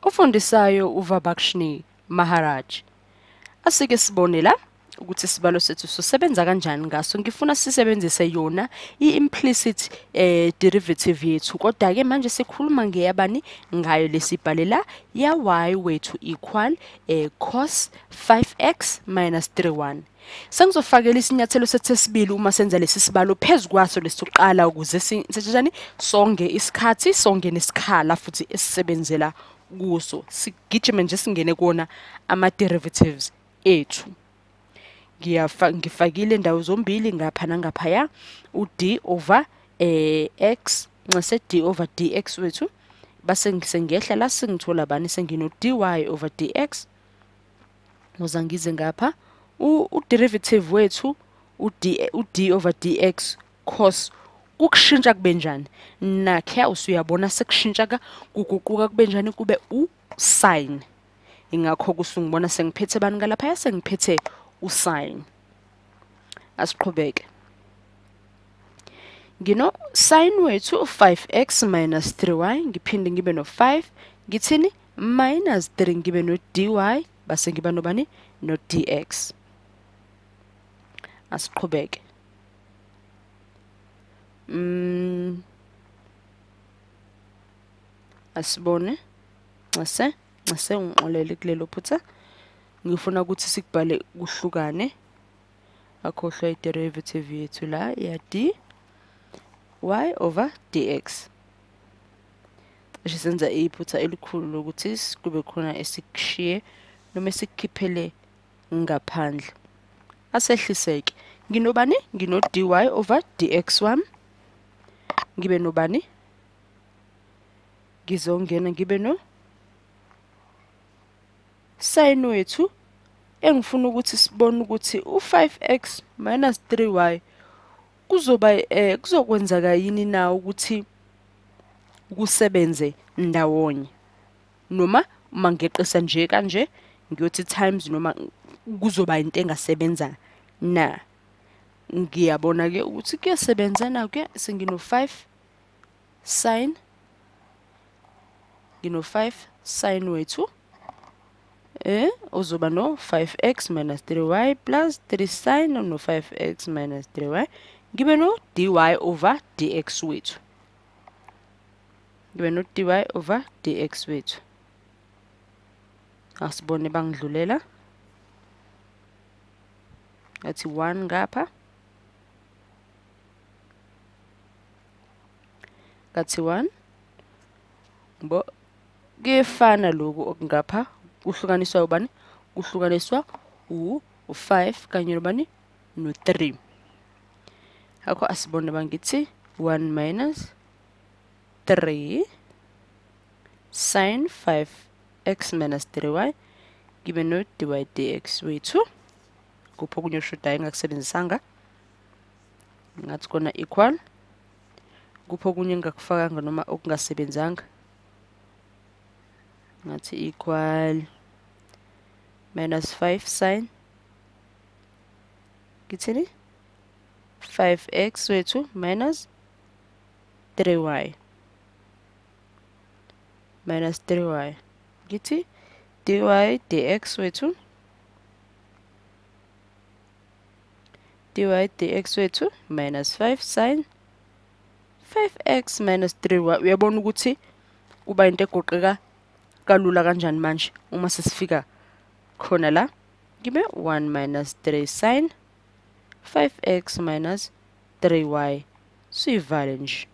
Ofundisayo uVabakshni Maharaj. Asike sibone la ukuthi isibalo sethu sisebenza kanjani ngaso. Ngifuna sisebenzise yona i-implicit derivative yethu, kodwa-ke manje sikhuluma ngeyabani? Ngayo lesibhale la ya y wethu equal cos 5x minus 31. Sengizofakela isinyathelo sethu sesibili uma senza lesi sibalo phezu kwaso lesiqala, ukuze sitshani songe isikhathi, songe nesikhala futhi esisebenzela kuso, sigijime nje singene kuona ama-derivatives ethu. Ngifakile indawo zombili ngapha nangaphaya u-d over x nxese d over dx wethu, base sengiyehla la sengithola bani, sengino dy over dx. Ngoza ngize ngapha u-derivative wethu u-d over dx cos kukushintsha kube njani? Nakhe usuyabona sekushintsha ka kuguquka kube njani, kube u-sin. Ingakho kusungibona sengiphethe bani ngalaphaya, sengiphethe u-sin. Asiqhubeke. Ngino sin wethu 5x minus 3y, ngiphinde ngibe no 5, ngithini minus 3, ngibe no dy, base ngiba nobani? No dx. Asiqhubeke. Asibone. Nxese ungixolele kulelo phutha. Ngifuna ukuthi sikubhale kuhlukane. Akhohlwa i-derivative yethu la ya d y over dx. Cishe senza iphutha elikhulu lokuthi kube khona esikushiye noma esikukhiphele ngaphandle. Asehliseke. Nginobani? Ngino dy over dx wami. Ngibe nobani? Ngizongena ngibe no sin wethu engifuna ukuthi sibone ukuthi u5x minus 3y kuzoba kuzokwenzeka yini na ukuthi kusebenze ndawonye, noma uma ngeqisa nje kanje ngiyothi times, noma kuzoba into engasebenza na. Ngiyabona ke ukuthi kuyasebenza na ke, sengino 5 sin, ngino 5 sin wethu uzoba no 5x minus 3y plus 3 sin no 5x minus 3y, ngibe no dy over dx wethu, ngibe no dy over dx wethu. Asibone bangidlulela ngathi 1 ngapha, ngathi 1 bo kuyefana lokhu okungapha, kuhlukaniswa ubani? Kuhlukaniswa u5 kanye nobani? No3. Akho asibone bangithi 1 minus 3 sin 5x minus 3y ngibe no dy dx wethu. Kupho okunye okushodayo engakusebenzisanga, ngathi kona equal. Kupho okunye engakufakanga noma okungasebenzanga, ngathi equal minus 5 sin ngithini 5x wethu minus 3y minus 3y, ngithi dy dx wethu, dy dx wethu minus 5 sin 5x minus 3y. Uyabona ukuthi kuba into egoqeka kalula kanjani manje uma sesifika khona la, ngibe 1 minus 3 sin 5x minus 3y, siyivale nje.